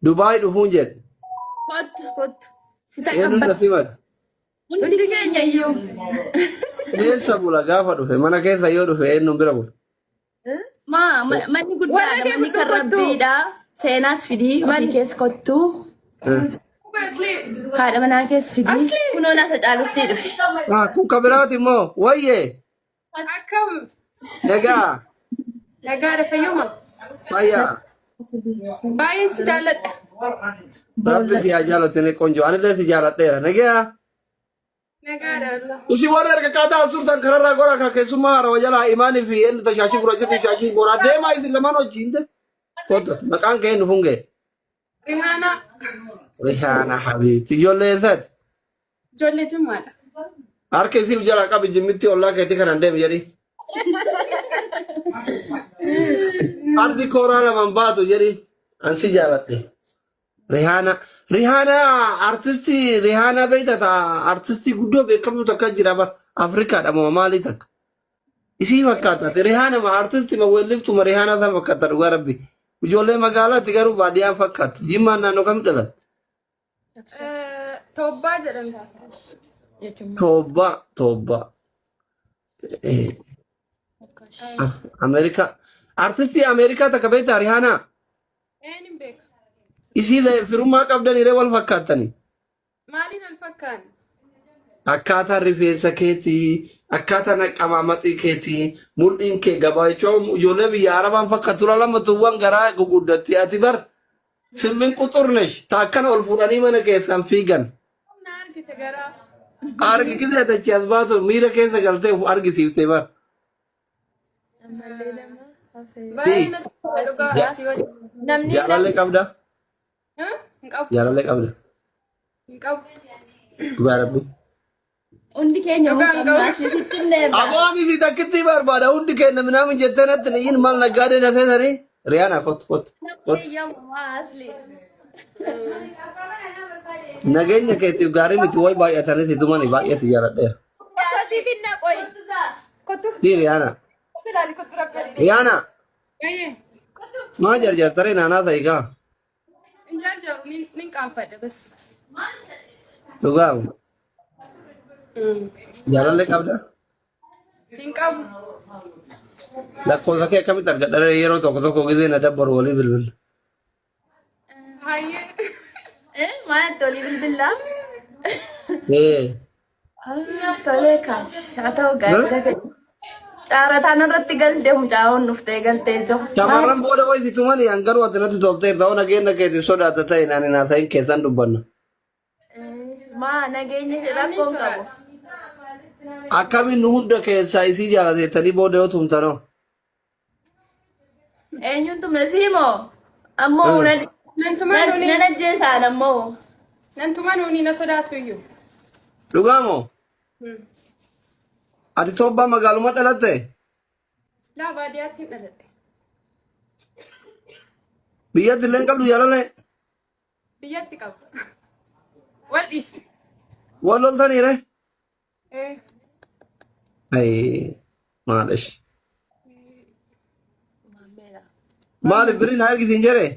Dubaay dhufuun jedhe. Kottu kottu. Si Eenyuun na taqabbala. simata? Hundi keenya iyyuu. Eessa bula gaafa dhufe? Mana keessa yoo dhufe eenyuun bira bula? Maa manni Warra guddaadha kee manni kan guddoo kottu. rabbiidha. Seenaas fidii ofii Manni. kees kottu. Asli. Haadha manaa kees fidii. Asli. Kunoo naasa caalustii dhufe. Ah, kun ka biraati immoo wayyee Akkam. nagaa Nagaadha fayyuma. fayyaa Baay'een si jaalladha. rabbi si haa jaalatu qonjo anillee si jaaladheera nagaa. Nagaadha wallah. Isin warra erga qaataa turtan kanarraa gora ka keessummaa harawa jalaa imaanii fi eenyu tashaashii gurraachatti shaashii goraa deemaa isin lamaan wajjin de. Kottu maqaan kee nu fungee. Rihaanaa. Rihaana habiibti ijoollee eessaati? Ijoollee Jimmaadha. Harka isii jalaa qabi jimmitti ollaa keetii kanaan deemi jedhi. Ardi kooraa lamaan baatu jedhi. Ansi jaaladhe. Rihaana Rihaana artistii Rihaana beekta ta artistii guddoo beekamtu takka jira bar Afrikaadha moo maalii takka. Isii fakkaata Rihaana ma artistii ma weelliftu ma Rihaana san fakkaata dhugaa rabbi. Ijoollee magaalaatti garuu baadiyyaan fakkaattu. Jimmaan naannoo kamitti dhalatte? Toobbaa jedhamti. Toobbaa Toobbaa. Ameerikaa artistii Ameerikaa takka beektaa Rihaanaa? Een hin beeka. Isii firummaa qabdaniree wal fakkaattanii. Maaliin wal fakkaanna? Akkaataa rifeensa keetii, akkaataa naqqamaamaxii keetii, mul'iin kee gabaa jechuun ijoollee biyya Arabaan fakkaatu lamatuuwwan garaa guguddatti ati bar simmin quxurnesh taakkana ol fuudhanii mana keessaan fiigan. Na argite garaa. Argi gisee tachi as baatu miira keessa galtee of argisiiftee bar. Ammallee nama hafee. Baay'ee natti tola dhugaa asii wajjin. Namni Jaalallee qabda? Hin qabu. Jaalallee qabda? Hin qabu. Dhugaa rabbi. Hundi keenya Dhugaa hun hin qabnu qabu. asli sitti himneerra. Aboon fi takkitti barbaada hundi keenya minaamin jettee natti niyyin maal naggaadee na seetanii? Riyaana kottu kottu kottu. Eeyyamumaa asli. Nageenya keetiif gaarii miti way baay'ataniiti tumani baay'ee si jaaladheera. Kottu asii finnaa qoyi. Kottu. Sii Riyaana. Kottu ilaali kottu rabbi. Riyaana Baay'ee. maa jarjartaree naanaa ta'i kaa. Hin jarjaru nin qaanfadha bas. Dhugaa jaalallee qabda. Hin qabu. Lakkoofsa kee akkamitti argadha yeroo tokko tokko gizee na dabbaru walii bilbila. Hayyee. Eh, maal tolii bilbilaa? Ee. Tolee kaash. Haa ta'u gaarii. Caarataan irratti galtee mucaawoon dhuftee galtee jiru. Shamarran booda wayi si tumanii an garuu ati natti tolteerta hoo nageenya keetiif sodaata ta'e ani naa ta'in keessan dubbanna. Maa nageenya ishee rakkoon qabu. Akkamiin nu hunda keessaa isii jaalateettanii booda yoo tumtanoo. Eenyuun tumne sii moo? Ammoo nan Nan tumaa nuuni. nan ajjeesaan ammoo. Nan tumaa nuuni na sodaatu iyyuu. Dhugaa moo? Ati toobbaa magaaluma dhalatte? Laa baadiyyaatti hin dhaladhe. Biyyatti illee hin qabdu jaalala Biyyatti qaba. Wal dhiisne. Wal loltanii ree? Eh. Ayii maalish. Maaliif biriin haa ergisiin jedhee?